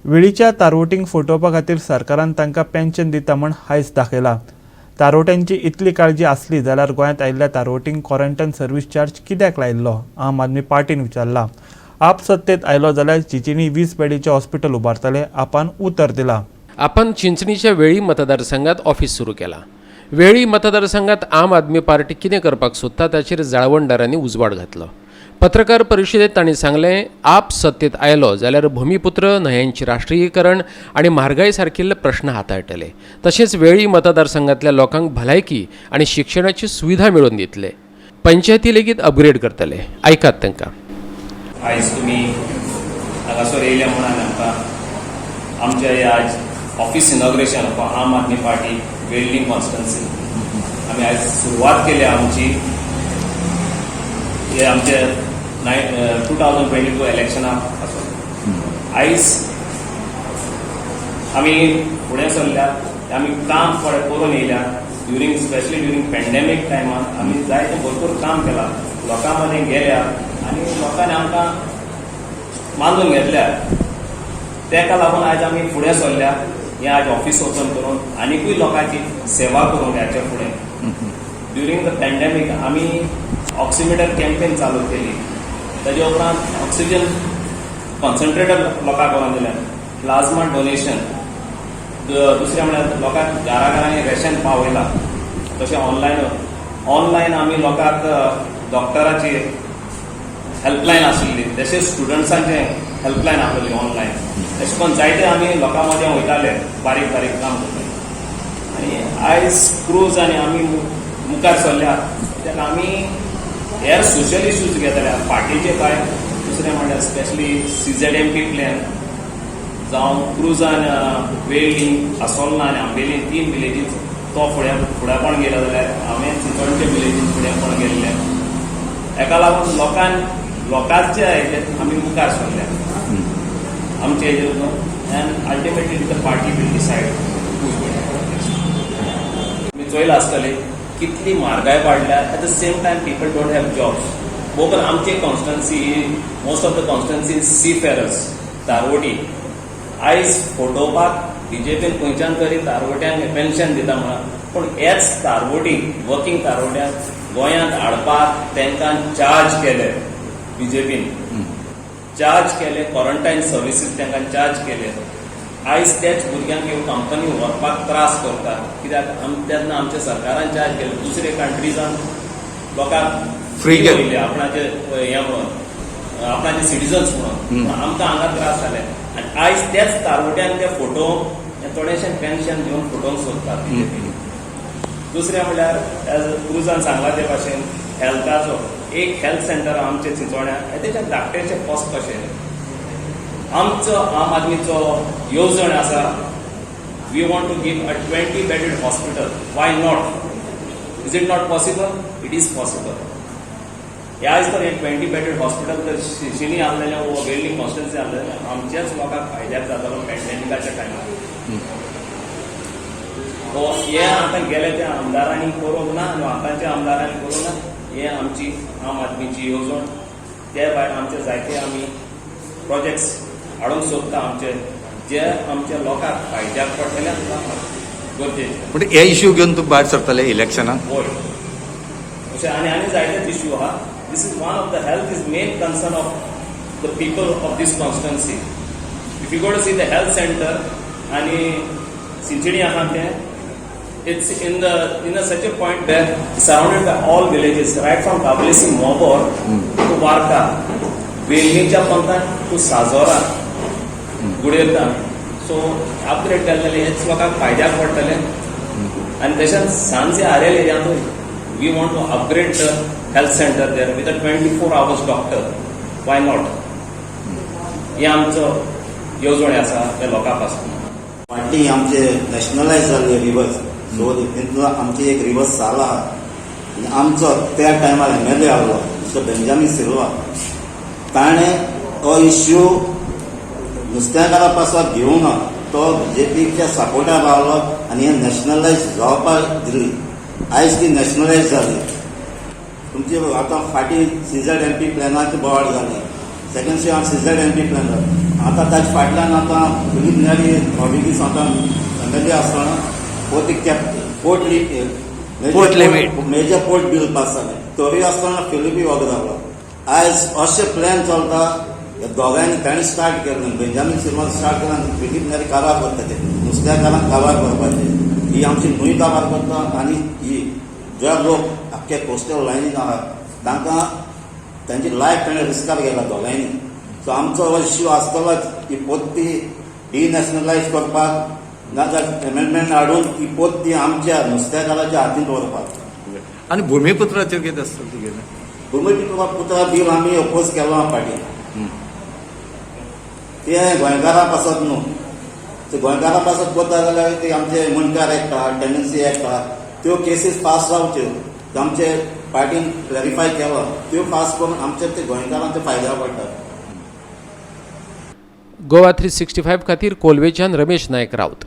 वेळीच्या तारवटींक फटोवपा खातीर सरकारान तांकां पेन्शन दिता म्हण हांयस दाखयला. तारवट्यांची इतली काळजी आसली जाल्यार गोंयांत आयिल्ल्या तारवटींक क्वॉरंटायन सर्वीस चार्ज कित्याक लायिल्लो, आम आदमी पार्टीन विचारला. आप सत्तेत आयलो जाल्यार चिंचणी 20 बेडीचें हॉस्पिटल उबारतले, आपान उतर दिलां. आपण चिंचणीच्या वेळी मतदारसंघात ऑफिस सुरू केला. वेळी मतदारसंघात आम आदमी पार्टी कितें करपाक सोदता ताचेर जाळवणदारांनी उजवाड घातलो. पत्रकार परिशदेत तांणी सांगलें, आप सत्तेत आयलो जाल्यार भूमिपुत्र न्हंयांचें राष्ट्रीयीकरण आनी म्हारगाय सारकिल्ले प्रश्न हाताळटले. तशेंच वेळी मतदारसंघातल्या लोकांक भलायकी आनी शिक्षणाची सुविधा मेळोवन दितले. पंचायती लेगीत अपग्रेड करतले. आयकात तांकां. आयज तुमी हांगासर येयले म्हणून आमकां आमचे हे आज ऑफिस इनॉग्रेशन फॉर आम आदमी पार्टी वेल्ली कॉन्स्टिट्युएन्सी. आमी आयज सुरवात केल्या आमची हे आमचे 2022 इलेक्शना पासून. आयज आमी फुडें सरल्या, आमी काम थोडें करून येयल्या. ड्युरींग स्पेशली ड्युरींग पेंडेमीक टायमार आमी जायतें भरपूर काम केलां, लोकां मदीं गेल्या आनी लोकांनी आमकां मानून घेतल्या. तेका लागून आयज आमी फुडें सरल्या हें आज ऑफिस ओपन करून आनिकूय लोकांची सेवा करूंक ह्याच्या फुडें. ड्युरींग the pandemic आमी ऑक्सिमिटर कॅम्पेन चालू केली. ताजे उपरांत ऑक्सिजन कॉन्सन्ट्रेटर लोकांक करून दिले, प्लाझ्मा डोनेशन. दुसरें म्हळ्यार लोकांक घरा घरांनी रेशन पावयलां. तशें ऑनलायन आमी लोकांक डॉक्टराची हेल्पलायन आशिल्ली, तशेंच स्टुडंट्सांचे हेल्पलायन आसलेली ऑनलायन. तशें करून जायते आमी लोकां मदें वयताले, बारीक बारीक काम करताले आनी आयज क्रूज आनी आमी मुखार सरल्या कित्याक आमी हेर सोशल इश्यूज घेतल्या फाटीचे काय. दुसरें म्हणल्यार स्पेशली सीझेडएमपी प्लॅन जावं क्रुजान वेळ्ळी, आसोल्ना आनी आंबेली तीन विलेजीस तो फुडें फुडेंपण गेलो जाल्यार हांवें चिंचोणचे विलेजीन फुडेंपण गेल्लें. हेका लागून लोकांक लोकांचे हेजेर आमी मुखार सरल्या आमचे हेजेर न्हू, and ultimately the party will decide. तुमी चोयला आसतले कितली म्हारगाय वाडल्या. At the same time, people don't have jobs. Bogar आमची constituency, most of the constituency seafarers, तारवटी. आयज फटोवपाक बीजेपीन खंयच्यान तरी तारवट्यांक पेन्शन दिता म्हणून, पूण हेच तारवटी, वर्किंग तारवट्यांक गोंयांत हाडपाक तांकां चार्ज केले बीजेपीन, चार्ज केले. क्वॉरंटायन सर्विसीस तांकां चार्ज केले. आयज तेच भुरग्यांक ह्यो कंपनी व्हरपाक त्रास करता कित्याक तेन्ना आमच्या सरकारान चार्ज केले. दुसरे कंट्रीजान लोकांक Free केले. वयले आपणाचे हें म्हणून, आपणाचे सिटीजन्स म्हणून. पूण आमकां हांगा त्रास जाले आनी आयज तेच तारवट्यांक ते फोटो थोडेशें पेन्शन दिवन फोटोवंक सोदतात बीजेपी. दुसरें म्हणल्यार एज क्रुजान सांगला ते भाशेन हेल्थाचो एक हेल्थ सेंटर आमचे चिंचोण्या, तेच्या धाकटेचे कॉस्ट कशें. आमचो आम आदमीचो येवजण आसा, we want to give a 20 bedded hospital. Why not? Is it not possible? It is possible. ह्या आयज तर हें 20 बेडेड हॉस्पिटल जर शिनी आहलेलें वो वेल्ली कॉन्स्टिट्युएन्सी आहलेलें, आमच्याच लोकांक फायद्याक जातालो पॅन्डेमिकाच्या टायमार. हो हे आतां गेले त्या आमदारांनी करूंक ना आनी आतांच्या आमदारांनी करूंक ना. हे आमची आम आदमीची येवजण. ते भायर आमचे जायते आमी प्रोजेक्ट्स हाडूंक सोदता आमचे, जे आमच्या लोकांक फायद्याक पडटले आनी गरजेचे. म्हणजे हे इश्यू घेवन तूं भायर सरतले इलेक्शनाक? हय, अशें आनी आनी जायतेच इश्यू आहा. This is one of the, health is main concern of the people of this constituency. If you go to see the health center आनी चिंचणी आहा तें, it's in a such a point where surrounded by all villages, right from Cavelossim, Mobor to Varca, वेलणीच्या पंतान to Sajora, गुडेरता. So upgrade केलें जाल्यार हेच लोकांक फायद्याक पडटलें. आनी तशेंच सांजे आरेल एरियांतूय we want to upgrade the health center there with a 24 hours doctor. Why not? हे आमचो येवजण आसा त्या लोकां पासून. फाटीं आमचे नॅशनलायज जाल्ले रिवर्स, सो तितूंतलो आमची एक रिवर्स साला आहा आनी आमचो त्या टायमार एमएलए आहलो मिस्टर बेंजामीन सिल्वा. ताणें तो इश्यू नुस्त्याकारा पासत घेवना, तो बीजेपीच्या सपोर्टार रावलो आनी हें नॅशनलायज जावपाक दिली. आयज ती नॅशनलायज जाली. तुमची आतां फाटीं सीझेडएमपी प्लॅनाची बोवाळ जाली. सेकंड सीझेडएमपी प्लॅन जाली. आतां ताजे फाटल्यान आतां फिलीप नेरी रॉड्रिगीस आतां एम एल ए आसतना port cap port Port limit. Major port bill pass जालें तरी आसतना फिलिपी वग जालो. आयज अशें प्लॅन चलता, ह्या दोगांयनी तांणी स्टार्ट केलें, बेंजामीन सिल्वान स्टार्ट केलें आनी फिलीप नेरी काबार करता, ते नुस्त्याकारांक काबार करपाचें. ही आमची न्हूंय काबार करता आनी ही जे लोक आख्खे कोस्टल लायनीन आहा तांकां तांची लायफ ताणें रिस्कार गेला दोगांयनी. सो आमचो हो इश्यू आसतलोच ही पोत्ती डिनॅशनलायज करपाक, नाजाल्यार एमेंडमेंट हाडून ही पोत्ती आमच्या नुस्त्याकाराच्या हातींत दवरपाक. आनी भुमिपुत्राचेर कितें आसतलें तुगेलें? भुमिपुत्रा बील आमी अपोज केलो आहा फाटीं. ते गोंयकारां पासत न्हू, ते गोंयकारां पासत करता जाल्यार ते आमचे मुंडकार एक्ट आहा, टेनन्सी एक्ट आहा, त्यो केसीस पास जावच्यो. आमचे पार्टीन क्लॅरिफाय केलो, त्यो पास करून आमचे ते गोंयकारांचे फायद्या पडटा. गोवा 365 खातीर कोलवेच्यान रमेश नायक राऊत.